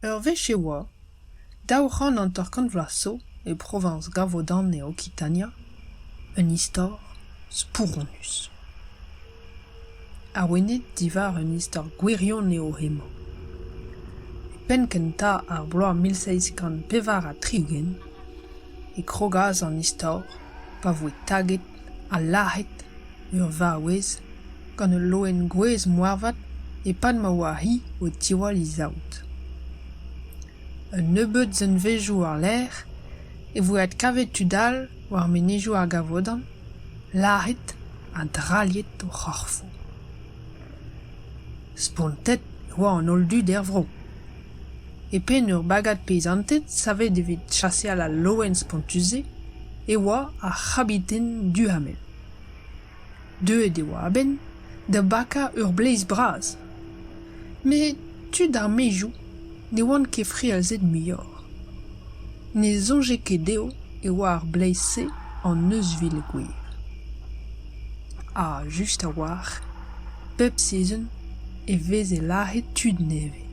Ur wech e oa, 250 vloaz zo, e proviñs Gavaudan e Okitania, un istor spouronus. Awenet diwar un istor gwirion eo hemañ. E penn-kentañ ar bloaz 1764 e krogas an istor pa voe taget ha lazhet ur vaouez gant ul loen gouez moarvat e-pad ma oa-hi o tiwall he saout. Un nebeud sizhunvezhioù war-lerc'h e voe adkavet tud all war menezioù ar Gavodan, lazhet ha drailhet o c'horfoù. Spontet e oa an holl dud er vro. E penn ur bagad peizanted savet evit chaseal al loen spontus-se e oa ar c'habiten Duhamel. Deuet e oa a-benn da bakañ ur bleiz bras. Met tud ar maezioù ne oant ket frealzet muioc'h. Ne soñje ket dezho e oa ar bleiz-se an euzhvil gwir. Ha just a-walc'h, bep sizhun e veze lazhet tud nevez.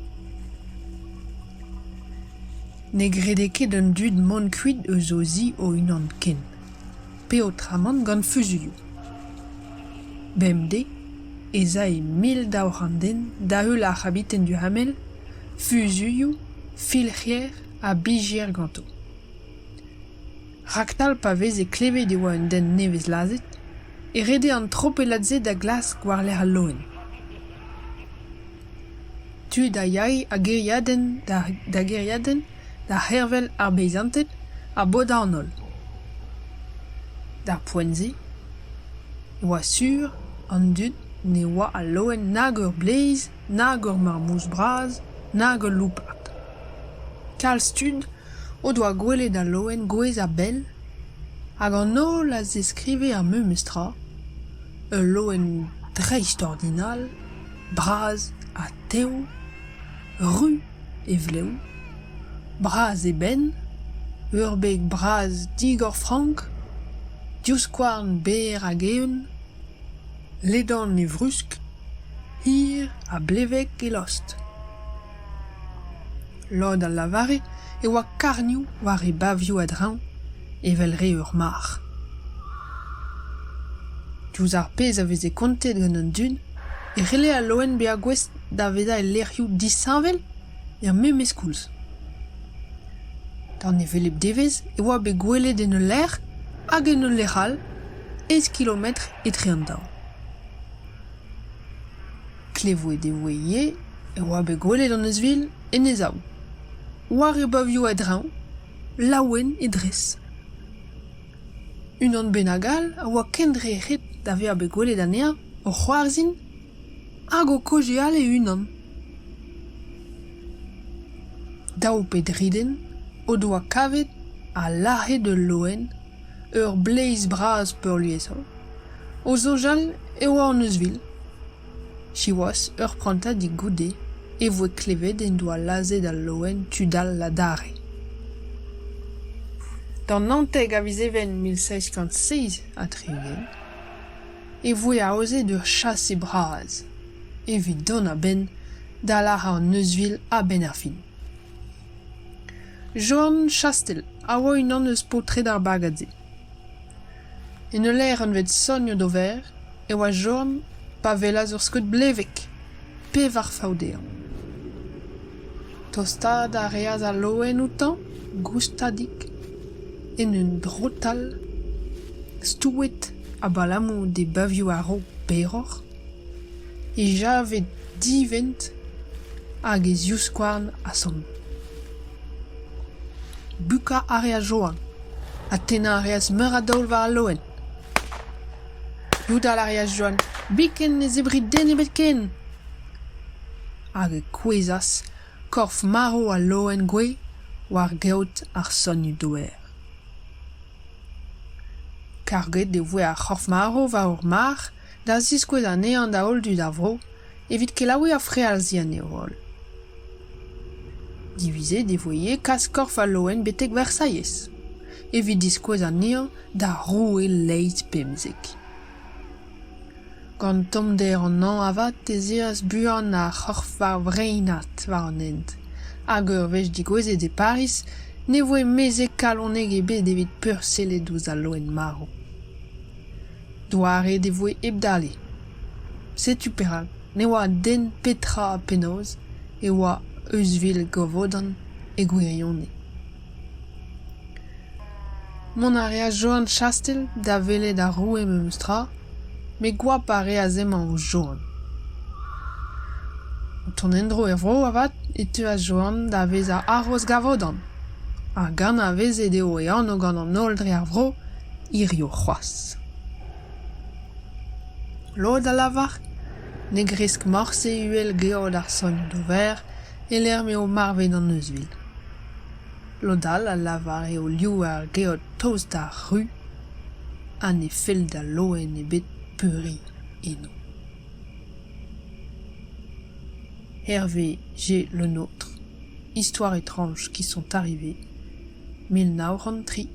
Ne grede ket an dud mont kuit eus o zi o-unan ken. Peotramant gant fuzuilhoù. Bemdez ez ae 1200 den da-heul ar c'habiten Duhamel, fuzuilhoù, filc'hier ha bizhier ganto. Raktal pa veze klevet e oa un den nevez lazhet e rede an tropellad-se da glask war-lerc'h al loen. Tud a yae a gêriadenn da gêriadenn da c'hervel ar beizanted ha bodañ an holl. D'ar poent-se e oa sur an dud ne oa al loen nag ur bleiz, nag ur marmouz bras, nag ul loupard. Kalz tud o doa gwelet al loen gouez a-bell hag an holl a zeskrive ar memes tra, ul loen dreistordinal, bras ha tev, ruz e vlev, bras e benn, ur beg bras digor-frank, divskouarn berr hag eeun, ledan e vrusk, hir ha blevek e lost. Lod a lavare e oa karnioù war e bavioù a-dreñv evel re ur marc'h. Diouzh ar pezh a veze kontet gant an dud e c'helle al loen bezañ gouest da vezañ e lec'hioù disheñvel er memes koulz. D'an hevelep devezh e oa bet gwelet en ul lec'h hag en ul lec'h all eizh kilometr etre an daou. Klevet e voe ivez e oa bet gwelet an euzhvil en e sav, war e bavioù a-dreñv, laouen e dres. Unan bennak all a oa kendrec'het da vezañ bet gwelet anezhañ o c'hoarzhin hag o kaozeal e-unan. Daou pe dri den o doa kavet ha lazhet ul loen, ur bleiz bras peurliesañ, o soñjal e oa an euzhvil. Siwazh, ur prantadig goude e voe klevet en doa lazhet al loen tud all adarre. D'an 19 a viz Even 1767 e voe aozet ur chase bras evit dont a-benn da lazhañ an euzhvil a-benn ar fin. Joan Chastel a oa unan eus paotred ar bagad-se. En ul lec'h anvet Sogne-d'Auvert e oa Joan pa welas ur skeud blevek, pevar fav dezhañ. Tostaat a reas al loen outañ, goustadik, en un drotal, stouet abalamour d'e bavioù a-raok berroc'h, e javed divent hag e zivskouarn a-samm. Bukañ a reas Joan ha tennañ a reas meur a daol war al loen. Yudal a reas Joan, biken ne zebri den ebet ken. Hag e kouezhas korf marv al loen gouez war geot ar sonioù-douar. Karget e voe ar c'horf-marv war ur marc'h da ziskouez anezhañ da holl dud ar vro evit kelaouiñ ha frealziñ anezho holl. Divizet e voe ivez kas korf al loen betek Versailhez evit diskouez anezhañ d'ar roue Leizh pemzek. Gant tommder an hañv avat ez eas buan ar c'horf war vreinat war an hent. Hag ur wech degouezhet e Pariz ne voe mezeg kalonek ebet evit peursellet ouzh al loen marv. Douaret e voe hep dale. Setu perak ne oa den petra ha penaos e oa euzhvil Gavodan e gwirionez. Mont a reas Joan Chastel da welet ar roue memes tra, met goap a reas hemañ ouzh Joan. O tont en-dro er vro avat e teuas Joan da vezañ haroz Gavodan, hag anavezet eo e anv gant an holl dre ar vro hiziv c'hoazh. Lod a lavar ne gresk morse uhel geot ar Sogn d'Ober e-lec'h m'eo marvet an euzhvil. Lod all a lavar eo liv ar geot tost d'ar ru ha ne fell da loen ebet peuriñ eno. Hervé G. Le Nôtre, Histoires étranges qui sont arrivées, 1933.